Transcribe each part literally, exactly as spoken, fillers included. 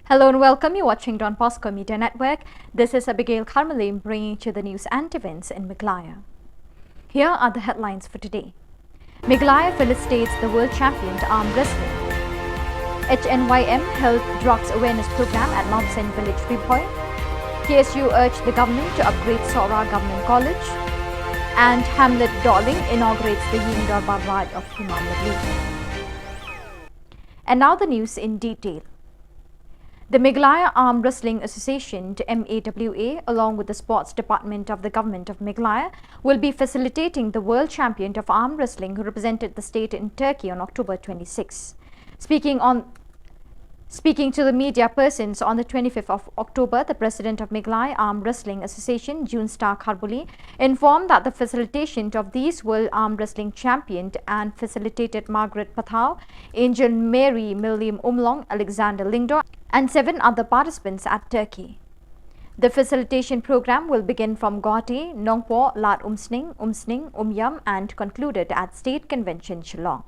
Hello and welcome. You're watching Don Bosco Media Network. This is Abigail Karmalim bringing to the news and events in Meghalaya. Here are the headlines for today. Meghalaya felicitates the world champion to arm wrestling. H N Y M held drugs awareness program at Mawbseiñ village Ri Bhoi. K S U urged the government to upgrade Sohra Government College. And Hamlet Dohling inaugurates the Ïing Dorbar Raj of Hima Mylliem. And now the news in detail. The Meghalaya Arm Wrestling Association, M A W A, along with the Sports Department of the Government of Meghalaya, will be facilitating the world champion of arm wrestling who represented the state in Turkey on October twenty-six. Speaking on Speaking to the media persons on the twenty-fifth of October, the president of Meghalaya Arm Wrestling Association, Junestar Kharbuli, informed that the facilitation of these world arm wrestling champion and facilitated Margaret Pathao, Angel Mary Mylliem Umlong, Alexander Lyngdoh, and seven other participants at Turkey. The facilitation program will begin from Guwahati, Nongpoh, Lad Umsning, Umsning, Umiam, and concluded at State Convention Shillong.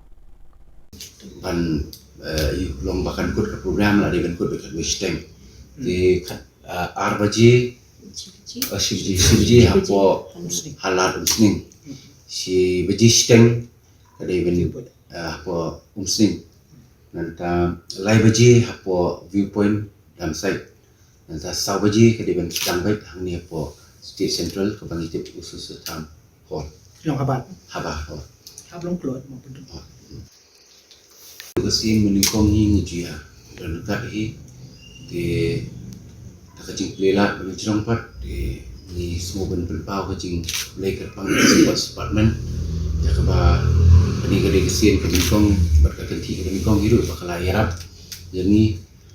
Ban, eh, ïoh long ba kan kut ka program la dei ban kut ba kan wis teng. Te khat, eh, ar baje, eh, shi baje, shi baje hapoh ha Lad Umsning. Shi baje shiteng ka dei ban, eh, hapoh Umsning. Nangta lai baje hapoh Viewpoint Dam Site. Nangta saw baje ka dei ban sdang beit hangne hapoh State Central kaba ngi tip u Sir Sir Tham Hall. Long haba. Haba hall. Hap long klot mo pun. Ka sien mynnyngkong hi ngi ju ïa don kat hi. Te da ka jingplie lad ba ngi jrong pat te ngi sngew ban pynpaw ka jingkhublei kyrpang ka Sports Department. Ïa kaba kane ka dei ka sien ka nyngkong bad ka kynthih ka nyngkong hi ruh ba ka la ïarap ïa ngi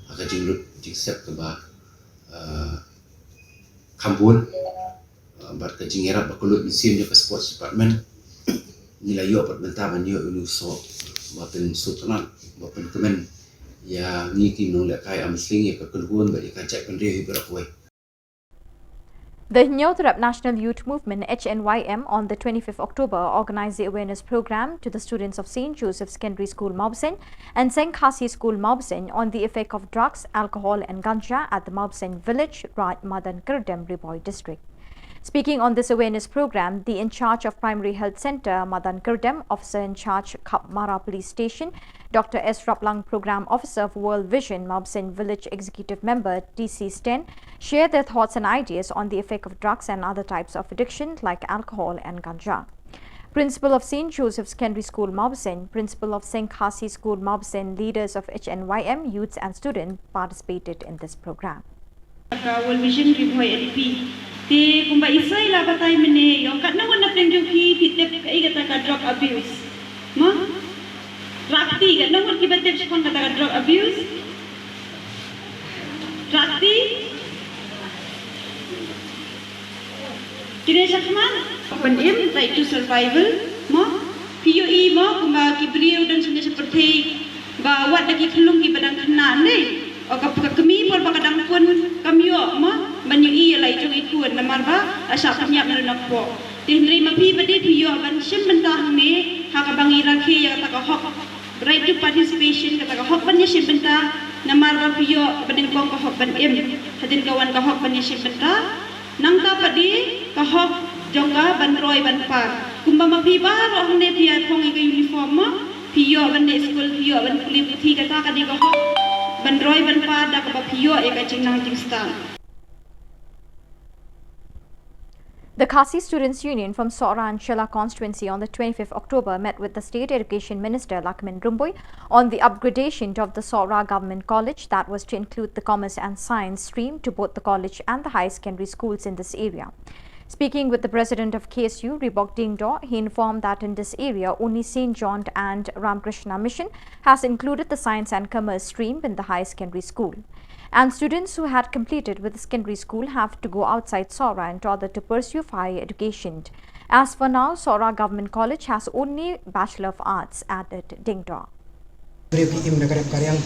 ha ka jinglut jingsep kaba, ah, kham bun. Ah, bad ka jingïarap ba kylluid mynsiem jong ka Sports Department. Ngi la ïoh bad mynta ban ïoh ïa u soh ba pynsngewtynnat ba pynkmen ïa ngi ki nonglehkai arm wrestling ïa ka kynhun bad ïa ka jaitbynriew hi baroh kawei. The Hynñiewtrep National Youth Movement, H N Y M, on the twenty-fifth October organized the awareness program to the students of Saint Joseph Secondary School Mawbseiñ and Seng Khasi School Mawbseiñ on the effect of drugs, alcohol and ganja at the Mawbseiñ village, Raj Madan Kyrdem, Ri Bhoi district. Speaking on this awareness program, the in charge of Primary Health Centre, Madan Kyrdem, officer in charge, Khapmara Police Station, Doctor S Raplang, Programme Officer of World Vision, Mawbseiñ Village Executive Member, T C Sten, share their thoughts and ideas on the effect of drugs and other types of addiction like alcohol and ganja. Principal of Saint Joseph Secondary School, Mawbseiñ, Principal of Seng Khasi School, Mawbseiñ, leaders of H N Y M, youths and students participated in this programme. Ka World Vision Ri Bhoi N P. Te kumba i Sir i la batai mynne, ïoh katno wat na pdeng jong phi phi tip kaei kata ka drug abuse. Mo? Rakti, katno wat kiba tip shaphang kata ka drug abuse. Rakti. Kine shakhmat ban im, right to survival, mo? Phi ïohi mo kumba ki briew don shane sha pyrthei ba wat da ki khyllung kiba dang khynnah ne. O ka, ka kmie por ba ka dang pun kam ïoh mo ban ïohi ïa la i jong i khun namar ba la shah pynïap na nongpoh. Te hynrei ma phi pat de phi ïoh ban shim bynta hangne ha kaba ngi rakhe ïa kata ka hok. Right to participation, kata ka hok ban ïashim bynta, namar ba phi ïoh ba nyngkong ka hok ban im, hadien ka wan ka hok ban ïashim bynta, nangta pat de ka hok jong ka ban roi ban par. Kumba ma phi baroh hangne phi ïa phong ïa ka uniform mo, phi ïoh ban leh skul, phi ïoh ban pule puthi, kata ka dei ka hok ban roi ban par da kaba phi ïoh ïa ka jingnang jingstad. The Khasi Students Union from Sohra and Shella constituency on the twenty-fifth October met with the State Education Minister Lahkmen Rymbui on the upgradation of the Sohra Government College that was to include the Commerce and Science stream to both the college and the higher secondary schools in this area. Speaking with the president of K S U, Ribok Diengdoh, he informed that in this area, only Saint John and Ramakrishna Mission has included the Science and Commerce stream in the higher secondary school. And students who had completed with the secondary school have to go outside Sohra in order to pursue higher education. As for now, Sohra Government College has only Bachelor of Arts, added Diengdoh. Briew ki im da ka rep ka riang,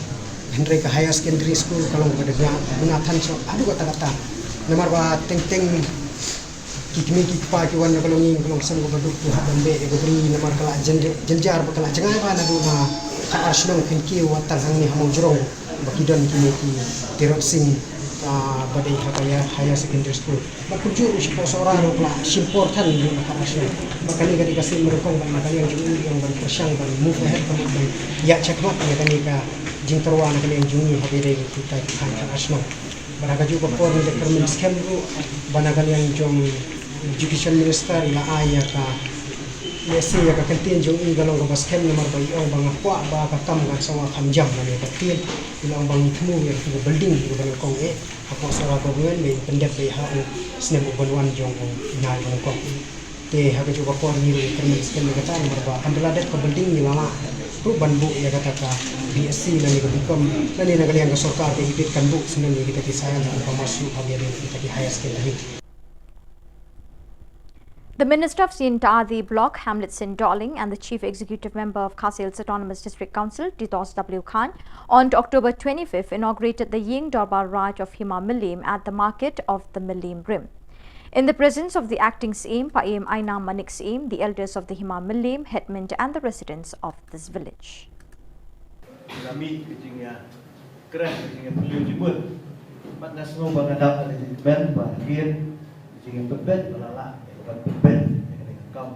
hynrei ka higher secondary school ka long kaba dang bun than shuh haduh katta katta. Namar ba teng teng ki kmie ki kpa ki wan na ka longïing ka longsem kaba duk ki hap ban beh ïa ka bri namar ka la jynjar, jynjar ba ka la jngai ba naduh na ka ar shnong phin kiew wat tang hangne ha Mawjrong. Ba ki don kine ki Tirot Sing, ah, ba dei ha ka higher secondary school. Bad kumjuh ruh shapoh Sohra ruh ka la shim por than ïa ka Ashram. Bad kane ka dei ka sien ba nyngkong bad na ka liang jong ngi ïa ban pyrshang ban move ahead ka mut ban ïa check up ïa kane ka jingtyrwa na ka liang jong ngi ha ka dei ka Ashram. Bad ha kajuh ka por ngi da kyrmen skhem ruh ba na ka liang jong Education Minister i la ai ïa ka, i la ai ïa ka ktien jong i ka long kaba skhem namar ba i ong ba nga kwah ba ka kam kan sa wan kham jam lane ka ktien i la ong ba ngi thmu ïa ka building kaba nyngkong eh hapoh Sohra Government ba in pyndep ba i ha u snem u ban wan jong u nai ba nyngkong. Te ha kajuh ka por ngi ruh kyrmen skhem ïa kata namar ba hynda la dep ka building ngi la lah ruh ban buh ïa kata ka B S C lane ka B Com lane na ka liang ka sorkar ka I B I T kan buh snem ïa kita ki science bad commerce ruh ha ïa kita ki higher secondary. The Minister of Syntadi Block, Hamlet Syntdoling, and the Chief Executive Member of Khasi Hills Autonomous District Council, Titos W Khan, on October twenty-fifth inaugurated the Ïing Dorbar Raj of Hima Mylliem at the market of the Mylliem Rim. In the presence of the acting Syiem, Paiem Ainam Manik Syiem, the elders of the Hima Mylliem, headman, and the residents of this village. Nga mih ka jingïakren, ka jingïapyllew jingmut. Bad nga sngew ba nga dap ka jingkmen ba hadien ka jingïapynbeit ba la lah ïa ka ban pynbeit ïa kane ka kam.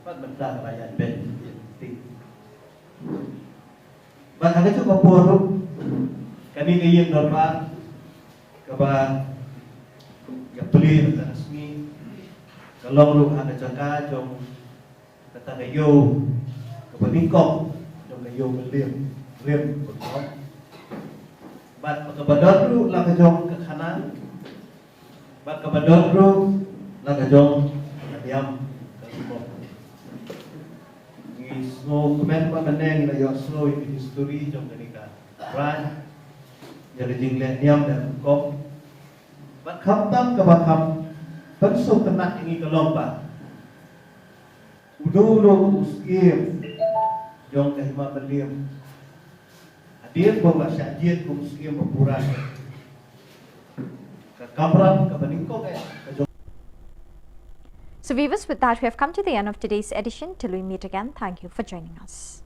Bad mynta ka la ïaid beit ïa ka ting. Bad ha kajuh ka por ruh kane ka ïing dorbar kaba nga plie mynta ka sngi ka long ruh ha ka jaka jong kata ka ïew kaba nyngkong jong ka ïew Mylliem Rim ba nyngkong. Bad kaba don ruh la ka jong ka khana bad kaba don ruh la ka jong ka niam ka lyngkong. Ngi sngewkmen ba mynne ngi la ïohsngew ïa ka history jong kane ka Raj, ïa ka jingleh niam leh lyngkong. Bad khamtam kaba kham pynsngewtynnat ïa ngi ka long ba u dei u Syiem jong ka Hima Mylliem. Hadien ba u la shah jied kum u Syiem ba pura ka kamram kaba nyngkong eh ka jong. So viewers, with that, we have come to the end of today's edition. Till we meet again, thank you for joining us.